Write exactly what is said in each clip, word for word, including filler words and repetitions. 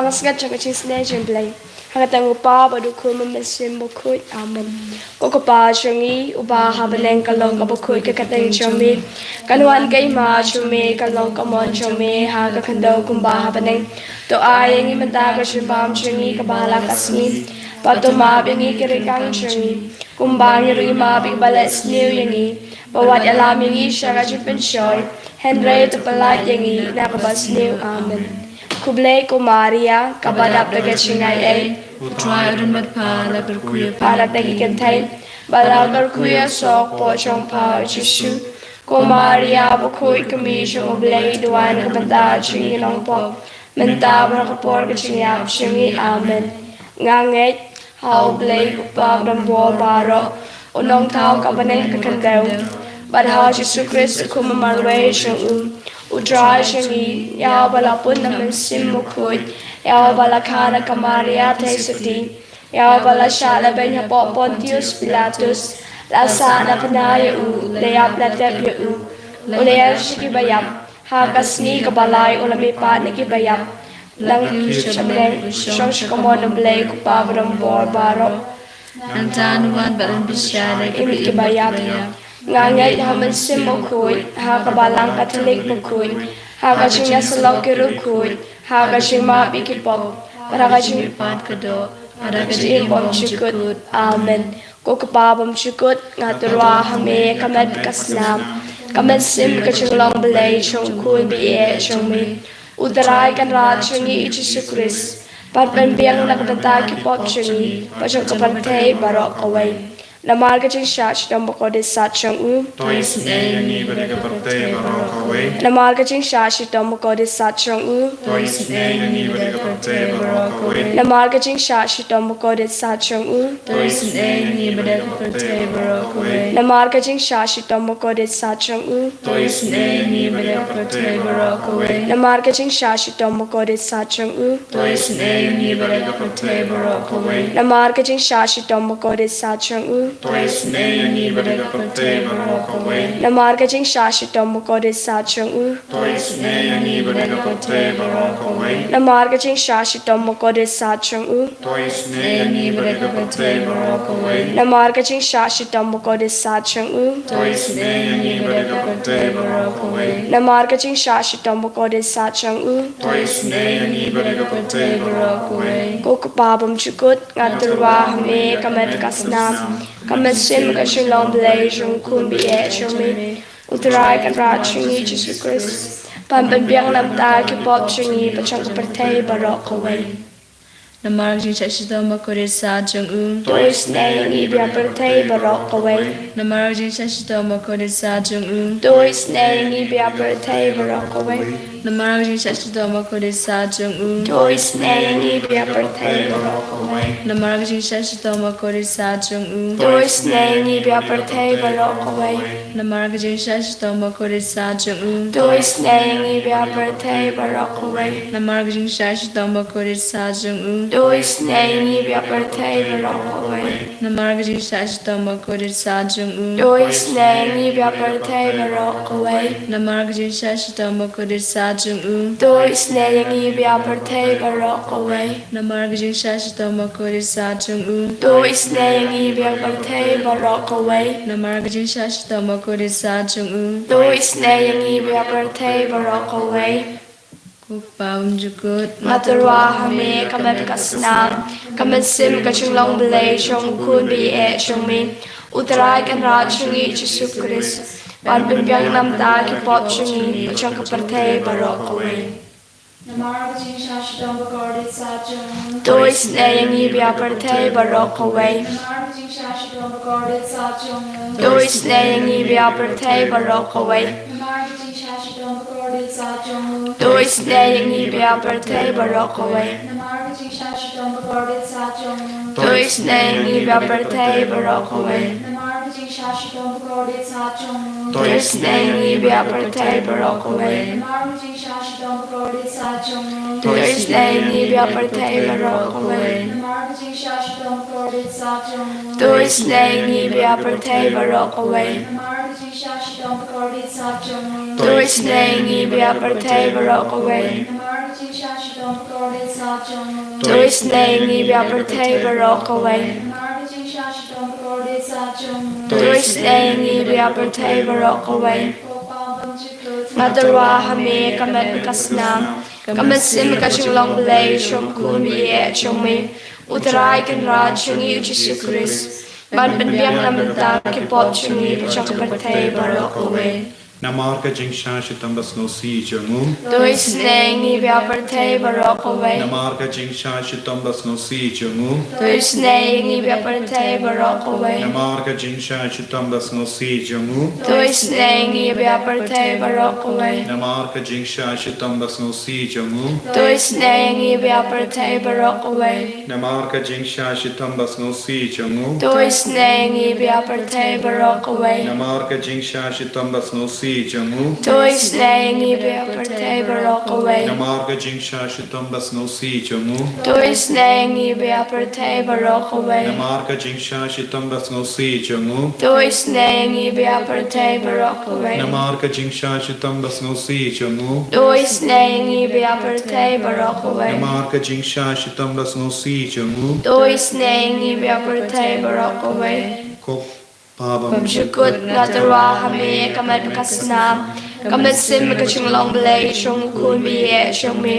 Ka sngat jong ka jingsnei jong U Blei. Ha ka kyrteng U Kpa bad U Khun bad U Mynsiem Bakhuid. Amen. Ko Kpa jong ngi uba ha bneng, ka long kaba khuid ka kyrteng jong me. Kan wan ka hima jong me, kan long ka mon jong me ha ka khyndew kumba ha bneng. To ai ïa ngi mynta ka jingbam jong ngi kaba ha la ka sngi. Bad to map ïa ngi ki riewkam jong ngi, kumba ngi ruh ngi map ïa kiba leh sniew ïa ngi. Bad wat ïalam ïa ngi sha ka jingpynshoi, hynrei to pyllait ïa ngi na kaba sniew. Amen. Khublei ko Maria, kaba dap da ka jingaiei, U Trai u don bad pha, la kyrkhu ïa pha na ki kynthei, bad la kyrkhu ïa u soh kpoh jong pha U Jisu. Ko Maria bakhuid, ka Kmie jong U Blei, duwai na ka bynta jong ngi ki nongpop, mynta bad ha ka por ka jingïap jong ngi. Amen. Nga ngeit ha U Blei U Kpa ba don bor baroh, U Nongthaw ka bneng ka khyndew, bad ha U Jisu Khrist U Khun ba marwei jong U, U Trai jong ngi, ïa uba la pun na U Mynsiem Bakhuid, ïa uba la kha na ka Maria Theisotti, ïa uba la shah lehbeiñ hapoh Pontius Pilatus, la sah na bnai ïa U, la ïap la tep ïa U, U la ïaid sha kiba ïap, ha ka sngi kaba lai U la mihpat na kiba ïap, U la kiew sha bneng, U shong sha ka mon U Blei U Kpa ba don bor baroh. Nangta Un wan ban pynshai ïa ki ba ïap. Nga ngeit ha U Mynsiem Bakhuid, ha ka Balang Katholik bakhuid, ha ka jingïasyllok ki riewkhuid, ha ka jingmap ïa ki pop, bad ha ka jingmihpat ka doh, bad ha ka jingim bymjukut. Amen. Ko Kpa bymjukut, nga tyrwa ha Me ka met ka snam, ka mynsiem, ka jinglong Blei jong U Khun ba ïeit jong Me, U Trai Kynrad jong ngi U Jisu Khrist, ban pynbiang na ka bynta ki pop jong ngi bad jong ka pyrthei baroh kawei. Namar ka jingshah shitom bakordit sat jong U, to isynei ïa ngi bad ïa ka pyrthei baroh kawei. Namar ka jingshah shitom bakordit sat jong U, to isynei ïa ngi bad ïa ka pyrthei baroh kawei. Namar ka jingshah shitom bakordit sat jong U, to isynei ïa ngi bad ïa ka pyrthei baroh kawei. Namar ka jingshah shitom bakordit sat jong U, to isynei ïa ngi bad ïa ka pyrthei baroh kawei. Namar ka jingshah shitom bakordit sat jong U, to isynei ïa ngi bad ïa ka pyrthei baroh kawei. Namar ka jingshah shitom bakordit sat jong U, to isynei ïa ngi bad ïa ka pyrthei baroh kawei. Namar ka jingshah shitom bakordit sat jong U, to isynei ïa ngi bad ïa ka pyrthei baroh kawei. Namar ka jingshah shitom bakordit sat jong U, to isynei ïa ngi bad ïa ka pyrthei baroh kawei. Namar ka jingshah shitom bakordit sat jong U, to isynei ïa ngi bad ïa ka pyrthei baroh kawei. Namar ka jingshah shitom bakordit sat jong U, to isynei ïa ngi bad ïa ka pyrthei baroh kawei. Ko Kpa bymjukut, nga tyrwa ha Me ka met ka snam, ka mynsiem, ka jinglong Blei jong U Khun ba ïeit jong Me, U Trai Kynrad jong ngi U Jisu Khrist, ban pynbiang na ka bynta ki pop jong ngi bad jong ka pyrthei baroh kawei. Namar ka jingshah shitom bakordit sat jong U, to isynei ïa ngi bad ïa ka pyrthei baroh kawei. Namar ka jingshah shitom bakordit sat jong U, to isynei ïa ngi bad ïa ka pyrthei baroh kawei. Namar ka jingshah shitom bakordit sat jong U, to isynei ïa ngi bad ïa ka pyrthei baroh kawei. Namar ka jingshah shitom bakordit sat jong U, to isynei ïa ngi bad ïa ka pyrthei baroh kawei. Namar ka jingshah shitom bakordit sat jong U, to isynei ïa ngi bad ïa ka pyrthei baroh kawei. Namar ka jingshah shitom bakordit sat jong U, to isynei ïa ngi bad ïa ka pyrthei baroh kawei. Namar ka jingshah shitom bakordit sat jong U, to isynei ïa ngi bad ïa ka pyrthei baroh kawei. Namar ka jingshah shitom bakordit sat jong U, to isynei ïa ngi bad ïa ka pyrthei baroh kawei. Namar ka jingshah shitom bakordit sat jong U, to isynei ïa ngi bad ïa ka pyrthei baroh kawei. Namar ka jingshah shitom bakordit sat jong U, to isynei ïa ngi bad ïa ka pyrthei baroh kawei. Ko Kpa bymjukut, nga tyrwa ha Me ka met ka snam, ka mynsiem, ka jinglong Blei jong U Khun ba ïeit jong Me, U Trai Kynrad jong ngi U Jisu Khrist, ban pynbiang na ka bynta ki pop jong ngi bad jong ka pyrthei baroh kawei. Namar ka jingshah shitom bakordit sat jong U, to isynei ïa ngi bad ïa ka pyrthei baroh kawei. Namar ka jingshah shitom bakordit sat jong U, to isynei ïa ngi bad ïa ka pyrthei baroh kawei. Namar ka jingshah shitom bakordit sat jong U, to isynei ïa ngi bad ïa ka pyrthei baroh kawei. Namar ka jingshah shitom bakordit sat jong U, to isynei ïa ngi bad ïa ka pyrthei baroh kawei. Namar ka jingshah shitom bakordit sat jong U, to isynei ïa ngi bad ïa ka pyrthei baroh kawei. Namar ka jingshah shitom bakordit sat jong U, to isynei ïa ngi bad ïa ka pyrthei baroh kawei. Namar ka jingshah shitom bakordit sat jong U, to isynei ïa ngi bad ïa ka pyrthei baroh kawei. Namar ka jingshah shitom bakordit sat jong U, to isynei ïa ngi bad ïa ka pyrthei baroh kawei. Namar ka jingshah shitom To isynei ïa ngi ba ïa pyrthei baroh kawei. To isynei ïa ngi ba ïa pyrthei baroh kawei. Nga tyrwa ha me ka met bad ka snam, ka mynsiem ka jinglong Blei jong u Khun ba ïeit jong me, U Trai Kynrad jong ngi U Jisu Khrist, ban pynbiang na bynta ki pop jong ngi bad jong ka pyrthei baroh kawei. Namar ka jingshah shitom bad sngewsih jong u. To isynei ïa ngi ba ïa pyrthei baroh kawei. Namar ka jingshah shitom bad sngewsih jong u. To isynei ïa ngi ba ïa pyrthei baroh kawei. Namar ka jingshah shitom bad sngewsih jong u. To isynei ïa ngi ba ïa pyrthei baroh kawei. Namar ka jingshah shitom bad sngewsih jong u. To isynei ïa ngi ba ïa pyrthei baroh kawei. Namar ka jingshah shitom bad sngewsih jong u. To isynei ïa ngi ba ïa pyrthei baroh kawei. Namar ka jingshah shitom bad sngewsih jong u. To isynei ïa ngi ba ïa pyrthei baroh kawei. Namar ka jingshah shitom bad sngewsih jong u. To isynei ïa ngi ba ïa pyrthei baroh kawei. Namar ka jingshah shitom bad sngewsih jong u. To isynei ïa ngi ba ïa pyrthei baroh kawei. Namar ka jingshah shitom bad sngewsih jong u. To isynei ïa ngi ba ïa pyrthei baroh kawei. Namar ka jingshah shitom bad sngewsih jong u. To isynei ïa ngi ba ïa pyrthei baroh kawei. Ko Pa bymjukut, nga tyrwa ha me ka met bad ka snam, ka mynsiem ka jinglong Blei jong u Khun ba ïeit jong me,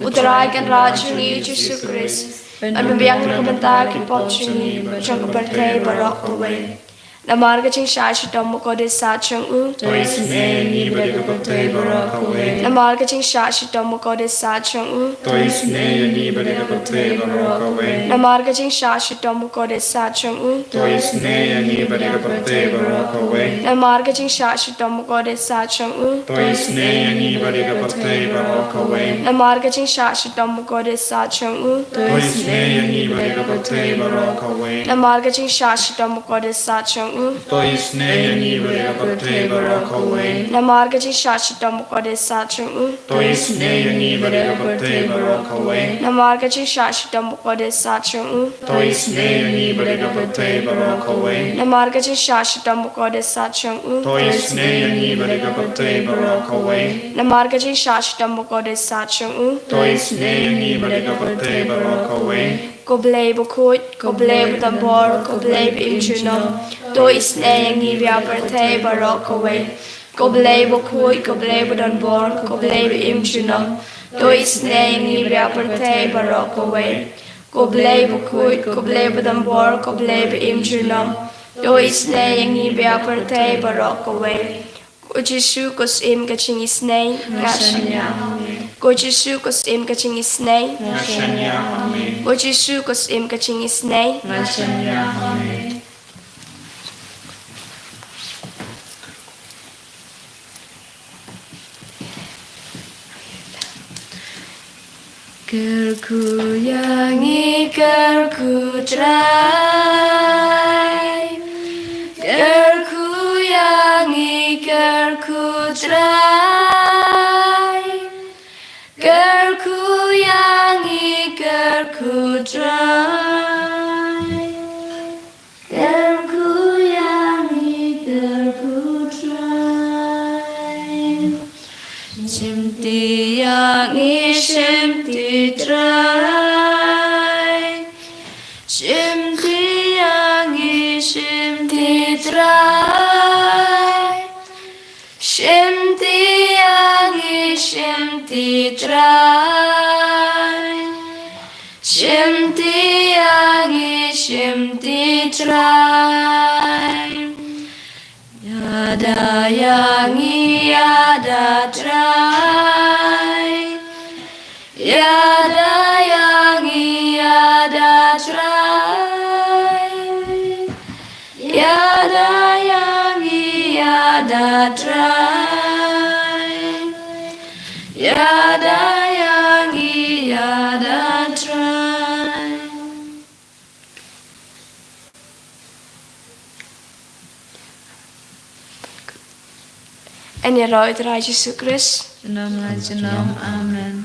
U Trai Kynrad jong ngi U Jisu Khrist, ban pynbiang na ka bynta ki pop jong ngi bad jong ka pyrthei baroh kawei. Namar ka jingshah shitom bakordit sat jong u. To isynei ïa ngi bad ïa ka pyrthei baroh kawei. Namar ka jingshah shitom bakordit sat jong u. To isynei ïa ngi bad ïa ka pyrthei baroh kawei. Namar ka jingshah shitom bakordit sat jong u. To isynei ïa ngi bad ïa ka pyrthei baroh kawei. Namar ka jingshah shitom bakordit sat jong u. To isynei ïa ngi bad ïa ka pyrthei baroh kawei. Namar ka jingshah shitom bakordit sat jong u. To isynei ïa ngi bad ïa ka pyrthei baroh kawei. Namar ka jingshah shitom bakordit sat jong u. To isynei ïa ngi bad ïa ka pyrthei baroh kawei. Namar ka jingshah shitom bakordit sat jong u. To isynei ïa ngi bad ïa ka pyrthei baroh kawei. Namar ka jingshah shitom bakordit sat jong u. To isynei ïa ngi bad ïa ka pyrthei baroh kawei. Namar ka jingshah shitom bakordit sat jong u. To isynei ïa ngi bad ïa ka pyrthei baroh kawei. Namar ka jingshah shitom bakordit sat jong u. To isynei ïa ngi bad ïa ka pyrthei baroh kawei. Ko Blei bakhuid, ko Blei badonbor, ko Blei ba im junom. To isynei ïa ngi bad ïa ka pyrthei baroh kawei. Ko Blei bakhuid, ko Blei badonbor, ko Blei ba im junom. To isynei ïa ngi bad ïa ka pyrthei baroh kawei. Ko Blei bakhuid, ko Blei badonbor, ko Blei ba im junom. To isynei ïa ngi bad ïa ka pyrthei baroh kawei. Ko Jisu ko Syiem ka jingisynei, nga shaniah ha me. Ko Jisu ko Syiem ka jingisynei, nga shaniah ha me. Ko Jisu ko Syiem ka jingisynei, nga shaniah ha me. Kyrkhu ïa ngi kyrkhu Trai. Kyrkhu ïa ngi kyrkhu Trai. Kyrkhu ïa ngi kyrkhu Trai. Kyrkhu ïa ngi kyrkhu Trai. Shimti ïa ngi shimti Trai. Shimti ïa ngi shimti Trai. Shimti ïa ngi shimti Trai. Shimti ïa ngi shimti Trai. Ïada ïa ngi ïada Trai. Ïada ïa ngi ïada Trai. Ïada ïa ngi ïada Trai. Ïada ïa ngi ïada Trai. Yn ïaroh ïa u Trai Jisu Khrist. Junom la junom. Amen.